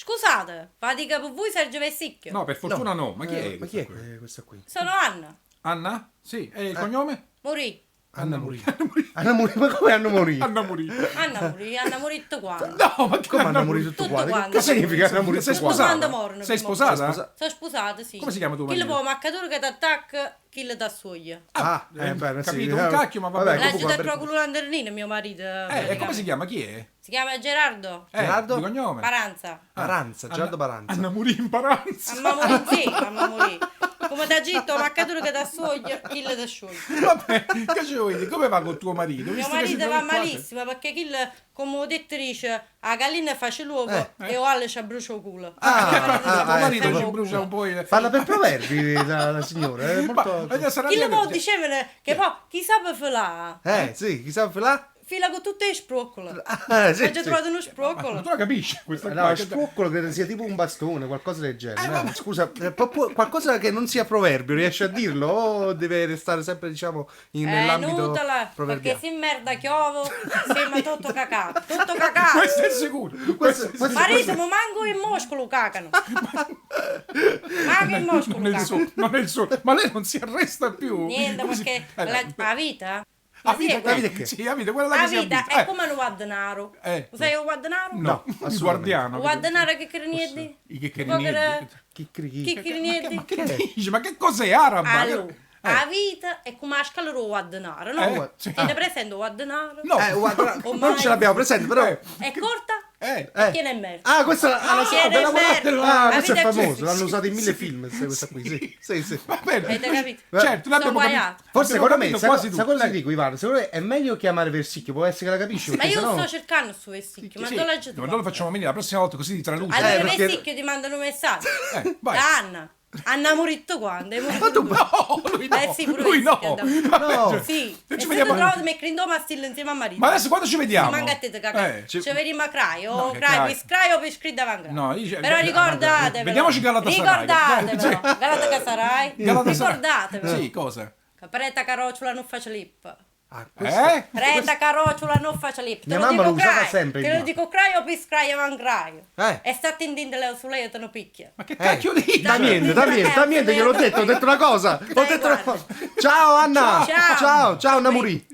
Scusate, fatica per voi Sergio Vessicchio? No, per fortuna no. Ma chi è? Ma chi è questa qui? Sono Anna. Anna? Sì, e il cognome? Morì. Anna morì. Anna morì, ma come Anna morì? Anna morì. Anna morì, Anna morì tutto quanto. No, ma che Come Anna morì tutto Tutto quanto? quanto. Che significa Anna morì Sei tutto quanto? sposata? Quando morno, Sei prima o sposata? poi. Sono sposata, sì. Come si chiama tuo Chi marito? può maccatore che ti attacca, chi le t'assoglia. Ah, beh, sì. capito un cacchio, ma va Vabbè, bene. L'ha comunque, girato con un lanternino mio marito. E come si chiama? Chi è? Si chiama Gerardo Gerardo? Di cognome? Paranza. Paranza, Gerardo Paranza. Anna morì in Paranza. Amma morì, sì, amma morì. Come da gitto, maccatore che t'assoglia, chi le t'ascioglia. Vabbè, che ci vuoi dire? Come va con tuo marito? Mio Visto che marito siete va qua, malissimo perché chi, come ho detto, dice la gallina fa l'uovo e o alle ci brucia il culo. Ah, Mio marito ah, Tuo ah, marito ecco. ci brucia un po' il... Parla per proverbi la signora, è molto... Ma, eh, sarà Chi le vero può che- dicevano che poi chi sa filare, Sì, chi sa là? fila con tutte le sproccole. Ah, sì, Ho già sì. trovato uno Ma sproccolo. tu la capisci questa No, qua? il sproccolo credo sia tipo un bastone, qualcosa del genere. no? Scusa, proprio qualcosa che non sia proverbio, riesci a dirlo? O deve restare sempre, diciamo, È nell'ambito inutile, perché proverbiale? si merda chiovo, sembra tutto cacato, tutto cacato. Questo è sicuro. Questo- questo- Marito, ma manco il muscolo cacano. Manco il muscolo Non è il cacano. suo, non è il suo. Ma lei non si arresta più. Niente, Come si- perché Eh, la, la vita... La Ma vita, sì, la vita è che? Sì, la vita, quella là La che si vita abita. è Eh, come un guardanaro. Eh. Sai un guardanaro? No, il assolutamente. guardiano. Un guardanaro che creniedi? I che Povera- creniedi. Chi cricchi? Chi creniedi? Ma che dici? Ma che cos'è araba? Allora, Eh. la vita è come la scala del guardanaro, no? Eh, sì. Tieni presente il guardanaro? No. Guarda, Oh, non ce l'abbiamo presente, però... Eh. È corta? Eh. Eh. Tiene merda. Ah, questa la, la so, Tiene bella merda. Ah, La questo è vita è famoso, così. l'hanno usato in mille film, questa qui, sì. Sì, sì. Va bene. Avete capito? Certo, noi Sono abbiamo capito. guaiato. Forse abbiamo secondo me, capito sai, quasi sai tutto. cosa ti dico Ivano? Secondo me è meglio chiamare Versicchio, può essere che la capisci, Ma perché io sennò... sto cercando su Vessicchio, ma Sì, non l'ho già ma non lo facciamo venire la prossima volta così ti traluce. Allora Eh, perché- Vessicchio ti mandano un messaggio. Vai. Da Anna. Anna morito quando? È morito tu. No, lui no. Eh sì, pure lui no. Vessicchio andava. Vabbè, No. Sì, Ci e se vediamo- ti trovo mi crindo ma stillo insieme a marito. Ma adesso quando ci vediamo? Manca a te, cacca. Eh. Ci vediamo a Crai, o No, che Crai, Crai. per Crai o per Scri davanti. No, io- Però ricordatevelo. Vediamoci Galatasaray. Ricordatevelo. Galatasaray. Galatasaray. Ricordatevelo. Sì, cosa? Che preta carocciola non faccia lip. Ah, questo- Eh? Preta carocciola non faccia lip. Te Mia lo mamma dico lo usava Crai. sempre, Te mia. lo dico Crai o per Scrai avanti Crai. Eh. E state in dindele su lei e te lo picchia. Ma che cacchio dici? Da niente, da niente, da niente, gliel'ho detto, ho detto una cosa, ho Dai, detto una guarda. cosa. Ciao Anna! Ciao. Ciao, ciao Anna Murì.